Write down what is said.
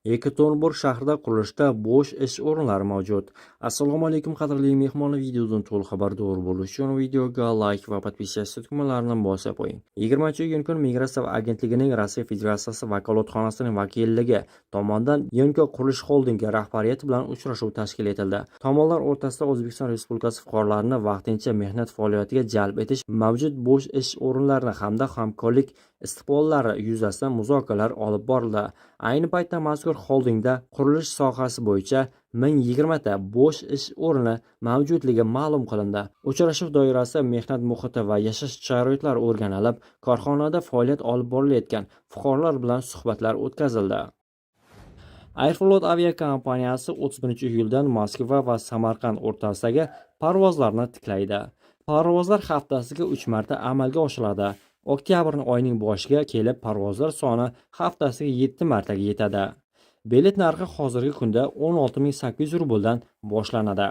Yekaterinburg shahrida qurilishda bo'sh ish o'rinlari mavjud. Assalomu alaykum, qadrli mehmonlar! Videodan to'liq xabardor bo'lish uchun videoga layk va подписаться tugmalarini bosib qo'ying. 20-iyun kuni Migratsiya agentligining Rossiya Federatsiyasi vakolatxonasining vakilligi tomonidan Yenko qurilish xoldingi rahbariyati bilan uchrashuv tashkil etildi. Tomonlar o'rtasida O'zbekiston Respublikasi fuqarolarini vaqtincha mehnat faoliyatiga jalb etish, mavjud bo'sh ish o'rinlarini hamda hamkorlik istiqbollari yuzasidan muzokaralar olib borildi. Ayni paytda mazkur xoldingda qurilish sohasi bo'yicha 1020 ta bo'sh ish o'rni mavjudligi ma'lum qilindi. Uchrashuv doirasida mehnat muhiti va yashash sharoitlari o'rganilib, korxonada faoliyat olib borilayotgan fuqarolar bilan suhbatlar o'tkazildi. Aeroflot aviakompaniyasi 31 iyuldan Moskva va Samarqand o'rtasidagi parvozlarni tiklaydi. Parvozlar haftasiga 3 marta amalga oshiriladi. Oktyabr oyining boshiga kelib parvozlar soni haftasiga 7 martaga yetadi. Bilet narxi hozirgi kunda 16 800 rubldan boshlanadi.